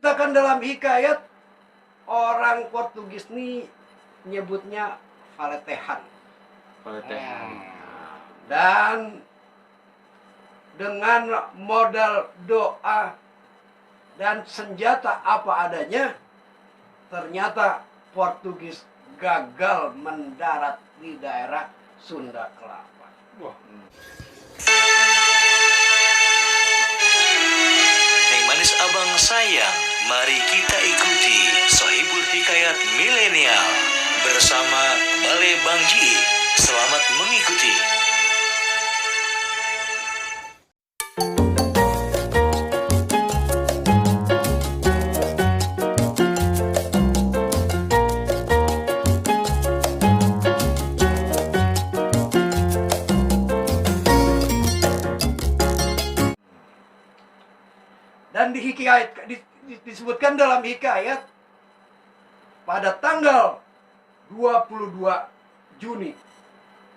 diceritakan dalam hikayat, orang Portugis ini nyebutnya Valetehan. Dan dengan modal doa dan senjata apa adanya, ternyata Portugis gagal mendarat di daerah Sunda Kelapa. Neng manis abang sayang, mari kita ikuti Sohibul Hikayat Milenial bersama Bale Bang Ji. Selamat mengikuti. Dan disebutkan dalam hikayat pada tanggal 22 Juni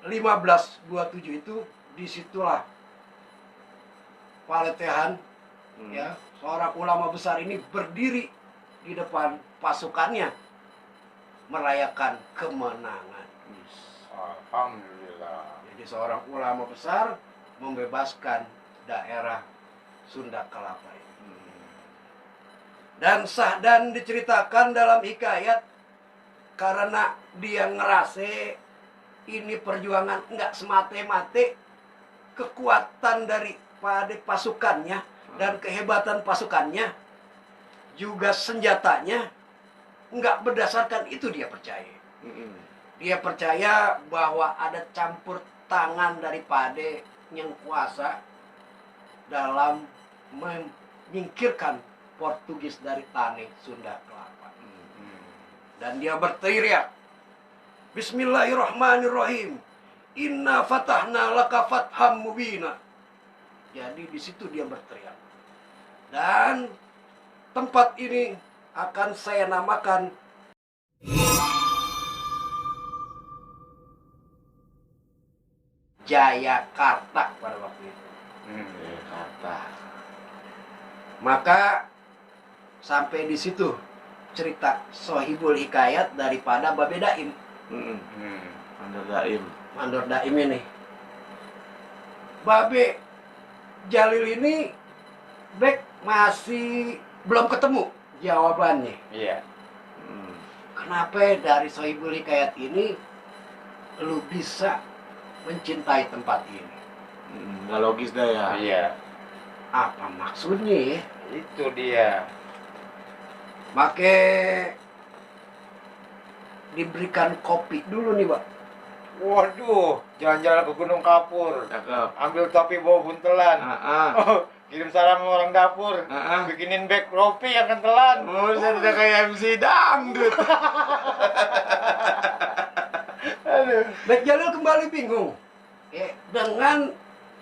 1527 itu, disitulah Valetehan, ya, seorang ulama besar ini berdiri di depan pasukannya merayakan kemenangan. Alhamdulillah. Jadi seorang ulama besar membebaskan daerah Sunda Kelapa ini. Dan diceritakan dalam hikayat, karena dia ngerasa ini perjuangan enggak semate-mate kekuatan daripada pasukannya dan kehebatan pasukannya, juga senjatanya enggak berdasarkan itu dia percaya. Dia percaya bahwa ada campur tangan daripada yang kuasa dalam menyingkirkan Portugis dari tanah Sunda Kelapa. Dan dia berteriak, Bismillahirrahmanirrahim, Inna fatahna laka fatham mubina. Jadi di situ dia berteriak. Dan tempat ini akan saya namakan Jayakarta pada waktu itu. Jayakarta. Maka sampai di situ cerita Sohibul Hikayat daripada Babe Daim. Mandor Daim ini. Babe Jalil ini masih belum ketemu jawabannya. Iya. Kenapa dari Sohibul Hikayat ini lu bisa mencintai tempat ini? Nggak logis dah ya. Iya. Apa maksudnya ya? Itu dia. Make diberikan kopi dulu nih, Pak. Waduh, jalan-jalan ke Gunung Kapur. Cakep. Ambil topi bawa buntelan. Oh, kirim salam sama orang dapur. Bikinin bag kopi yang kentelan. Saya udah kayak MC dangdut. Aduh. Bek Jalil kembali bingung dengan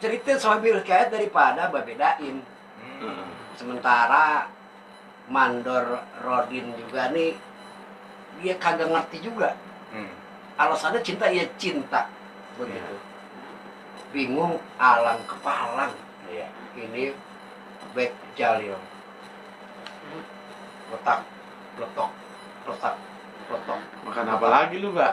cerita Sohibul Hikayat daripada Babe Daim. Sementara Mandor Rodin juga nih, dia kagak ngerti juga. Alasannya cinta, ya cinta begitu. Bingung alang kepalang. Iya. Ini Bek Jalil letak letok letak letok. Makan apa lagi lu, Mbak?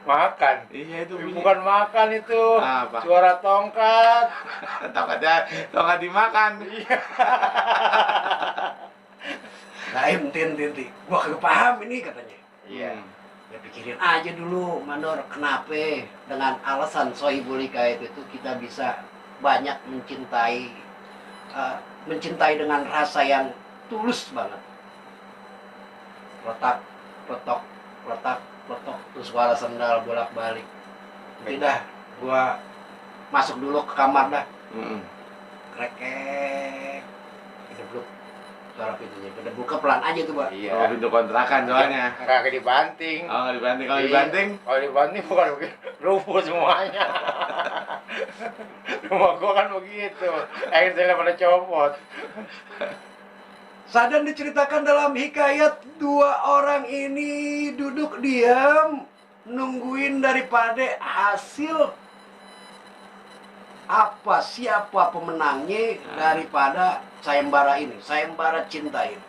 Makan. Iya itu bunyi. Bukan makan itu. Apa? Suara tongkat. Tongkat dimakan. Iya. Daim tinti, gua kagak paham ini katanya. Iya. Ya pikirin aja dulu, Mandor, kenapa dengan alasan Sohibul Hikayat itu kita bisa banyak mencintai dengan rasa yang tulus banget. Letak, letok, letak, letok, terus suara sendal bolak-balik. Tidak, gua masuk dulu ke kamar dah. Krekek, gedebluk, suara pintunya. Gede buka pelan aja tuh, Pak. Iya. Oh, pintu kontrakan soalnya. Nggak dibanting. Oh, nggak dibanting. Kalau Iya. dibanting, Kalau dibanting bukan begitu, rubuh semuanya. Rumah gua kan begitu. Saya pada copot. Sadan diceritakan dalam hikayat, dua orang ini duduk diam nungguin daripada hasil siapa pemenangnya daripada sayembara cinta ini.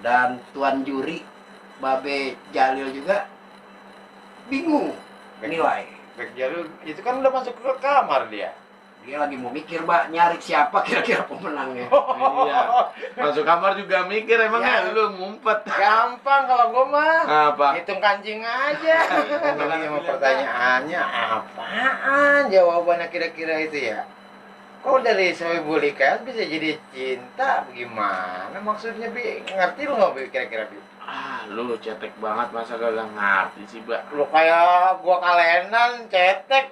Dan tuan juri Babe Jalil juga bingung nilai. Bek Jalil itu kan udah masuk ke kamar dia. Dia lagi mau mikir, Mbak, nyari siapa kira-kira pemenangnya. Iya. Masuk kamar juga mikir emangnya Ya. lu ngumpet. Gampang kalau gua mah. Apa? Hitung kancing aja. Ini mau pertanyaannya apaan jawabannya kira-kira itu ya? Kok dari Sohibul Hikayat bisa jadi cinta? Gimana maksudnya, Bi? Ngerti lu nggak, Bi, kira-kira, Bi? Ah, lu cetek banget masa gak ngerti sih, Mbak. Lu kayak gua kalenan, cetek.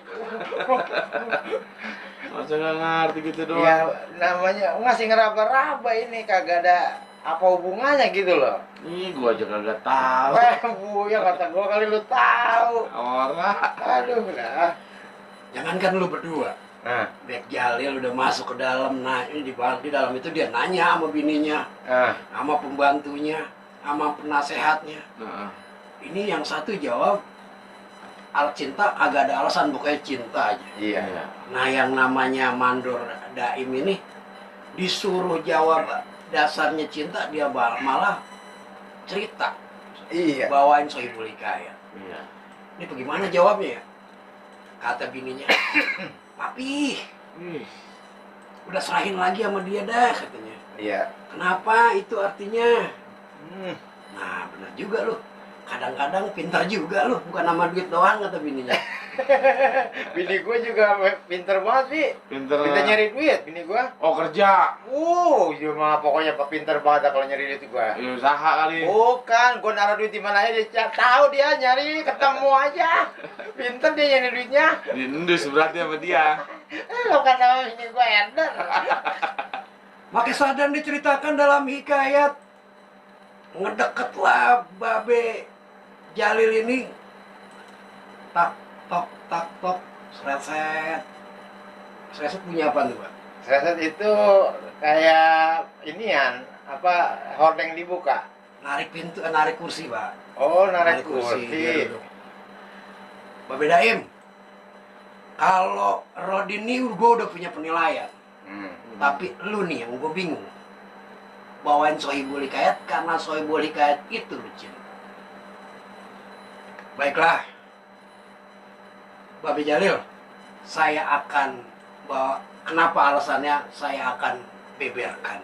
Masa gak ngerti gitu doang. Ya namanya ngasih ngeraba-raba ini kagak ada apa hubungannya gitu loh. Ih, gua aja kagak tahu. Bu, ya kata gua kali lu tahu. Orang. Aduh lah. Jangankan lu berdua, Nah, Bek Jalil udah masuk ke dalam. Nah, ini di dalam itu dia nanya sama bininya, sama pembantunya, sama penasehatnya. Nah, Ini yang satu jawab cinta, agak ada alasan, pokoknya cinta aja. iya. Nah, yang namanya mandor daim ini disuruh jawab dasarnya cinta, dia malah cerita, Iya. bawain Sohibul Hikayat. iya. Ini bagaimana jawabnya ya? Kata bininya, Papi, Ih, udah serahin lagi sama dia dah, katanya. Iya. Kenapa? Itu artinya. Hmm. Nah, benar juga lu. Kadang-kadang pintar juga lu, bukan nama duit doang, kata bininya. Bini gua juga pinter banget, Bi. pinter. Pinter nyari duit, bini gua. Oh, kerja. Dia mah pokoknya pinter banget kalau nyari duit gua. Ya, usaha kali. Bukan, gua naruh duit di mana aja dia tahu, dia nyari ketemu aja. Pinter dia nyari duitnya. Diendus berarti sama dia. Lo kan sama bini gua Ender. Maka Sadan diceritakan dalam hikayat, ngedeketlah Babe Jalil ini, tak tok, sereset. Sereset punya apa tuh, Pak? Sereset itu kayak inian, apa, hordeng dibuka. Narik pintu, narik kursi, Pak. Oh, narik Biar kursi. duduk. Babe Daim, kalau Rodin ini gue udah punya penilaian. Tapi lu nih yang gue bingung. Bawain Sohibul Hikayat karena Sohibul Hikayat itu lucu. Baiklah, Babe Jalil, saya akan bawa. Kenapa alasannya saya akan beberkan.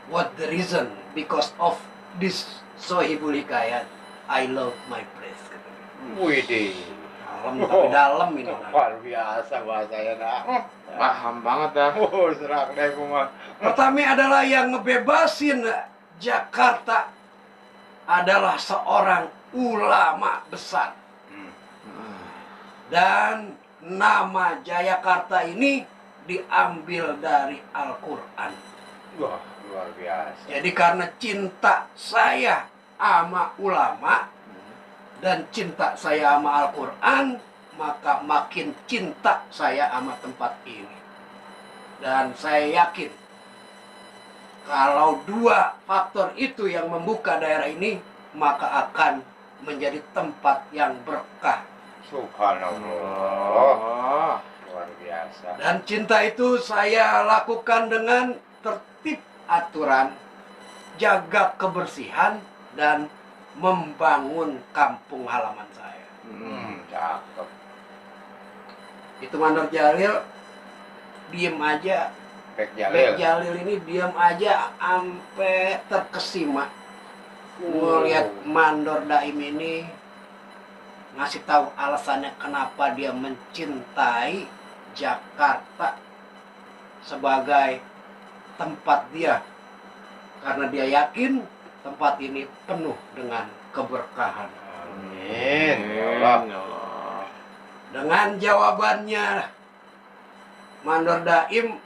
What the reason? Because of this Sohibul Hikayat, I love my place. Widih. Dalam, tapi dalam ini. Luar biasa bahasanya, nah. Paham banget dah. Oh, serak deh gua mah. Pertama adalah yang ngebebasin Jakarta adalah seorang ulama besar. Dan nama Jayakarta ini diambil dari Al-Quran. Wah, luar biasa. Jadi karena cinta saya sama ulama dan cinta saya sama Al-Quran, maka makin cinta saya sama tempat ini. Dan saya yakin kalau dua faktor itu yang membuka daerah ini, maka akan menjadi tempat yang berkah. Subhanallah. Oh. Luar biasa. Dan cinta itu saya lakukan dengan tertib aturan, jaga kebersihan, dan membangun kampung halaman saya. Cakep. Itu Mandor Jalil diem aja. Bek Bek Jalil. Jalil ini diem aja sampai terkesima ngeliat Mandor Daim ini ngasih tahu alasannya kenapa dia mencintai Jakarta sebagai tempat dia, karena dia yakin tempat ini penuh dengan keberkahan. Amin. Ya Allah. Ya Allah. Dengan jawabannya Mandor Daim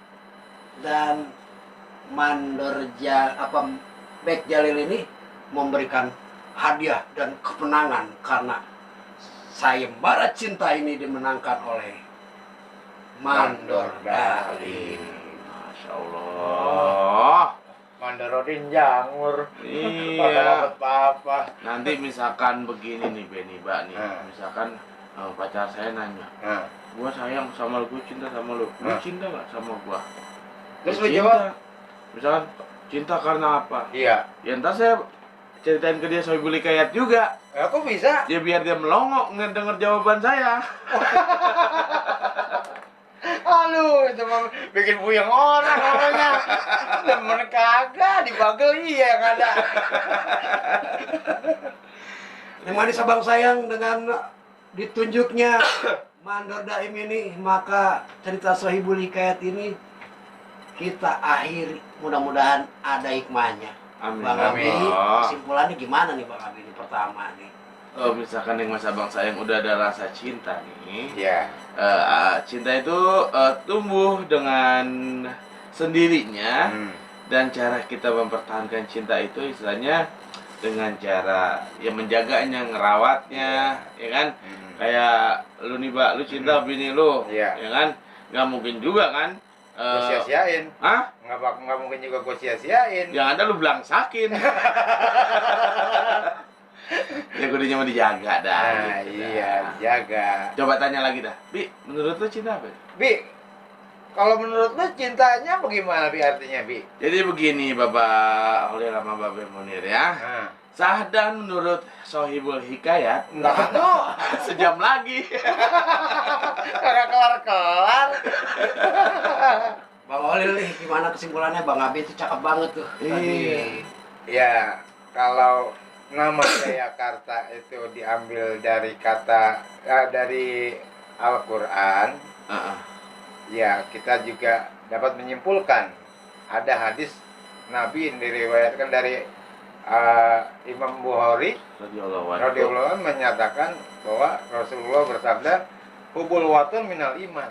dan Bek Jalil ini memberikan hadiah dan kemenangan karena sayembara cinta ini dimenangkan oleh Mandor Daim. Masya Allah. Mandarodin jangur. Kagak Iya. dapat apa-apa. Nanti misalkan begini nih Beni, Mbak nih. Misalkan pacar saya nanya, Nah, gua sayang sama lu, gua cinta sama lu. Lu Nah. cinta nggak sama gua? Terus lu Cinta. jawab? Misalkan cinta karena apa? Iya. Ya ntar saya ceritain ke dia Sohibul Hikayat juga. Ya, kok bisa? Ya biar dia melongo ngedenger jawaban saya. Aduh, itu mah bikin puyeng orang namanya. Demen kagak, dibagel iya yang ada. Yang manis abang sayang, dengan ditunjuknya Mandor Daim ini, maka cerita Sohibul Hikayat ini kita akhiri. Mudah-mudahan ada hikmahnya. Amin. Bang Abi, Amin. kesimpulannya gimana nih Bang Abi ini pertama nih? Oh, misalkan yang Mas Abang sayang udah ada rasa cinta nih. Iya. Cinta itu tumbuh dengan sendirinya. Dan cara kita mempertahankan cinta itu istilahnya dengan cara ya menjaganya, ngerawatnya, ya kan? Kayak lu nih, Mbak, lu cinta bini lu, Iya. ya kan? Nggak mungkin juga kan? Gue sia-siain. Hah? Nggak mungkin juga gue sia-siain. Yang ada lu belangsakin. Ya kudunya mau dijaga dah. Nah, gitu iya, dah. jaga. Coba tanya lagi dah. Bi, menurut lu cinta apa? Bi, kalau menurut lu cintanya bagaimana Bi artinya Bi? Jadi begini Bapak oleh lama Bapak Munir ya. Nah, Sah dan menurut Sohibul Hikayat enggak tuh. sejam lagi. Kagak kelar-kelar. Bang Olil nih, gimana kesimpulannya? Bang Abi itu cakep banget tuh. Iya. Ya, kalau nama Jayakarta itu diambil dari kata dari Al-Qur'an, Heeh. ya kita juga dapat menyimpulkan ada hadis Nabi yang diriwayatkan dari Imam Bukhari radhiyallahu anhu menyatakan bahwa Rasulullah bersabda, hubul watun minal iman.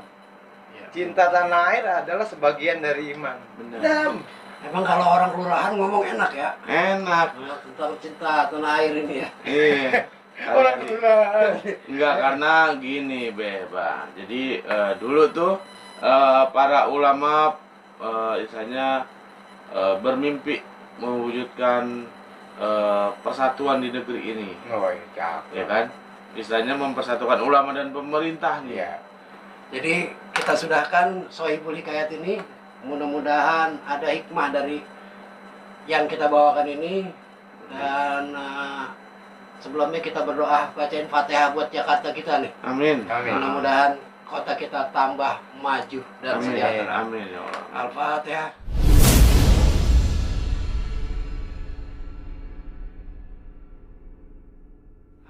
Iya. Cinta tanah air adalah sebagian dari iman. Benar. Emang kalau orang kelurahan ngomong enak ya? Enak. Tentang cinta tanah air ini ya. Iya. Orang kelurahan. Enggak, karena gini Bang. Jadi dulu tuh para ulama istilahnya bermimpi mewujudkan persatuan di negeri ini, Oh, cakep. ya kan? Istilahnya mempersatukan ulama dan pemerintah nih. Iya. Jadi kita sudahkan Sohibul Hikayat ini. Mudah-mudahan ada hikmah dari yang kita bawakan ini. Dan sebelumnya kita berdoa bacain Fatihah buat Jakarta kita nih. Amin. Amin. Mudah-mudahan kota kita tambah maju dan Amin. sejahtera. Amin ya Allah. Al-Fatihah.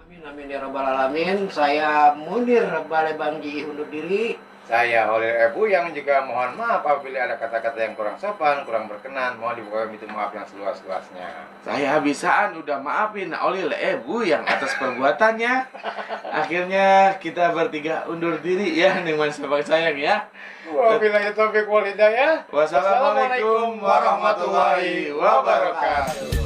Amin amin ya rabbal alamin. Saya Munir Balai Bangji undur diri. Saya Holil Ebu yang juga mohon maaf apabila ada kata-kata yang kurang sopan, kurang berkenan. Mohon dibuka minta maaf yang seluas-luasnya. Saya Bisaan udah maafin oleh Ebu yang atas perbuatannya. Akhirnya kita bertiga undur diri ya dengan sahabat sayang ya. Wabillahi taufiq wal hidayah. Wassalamualaikum warahmatullahi wabarakatuh.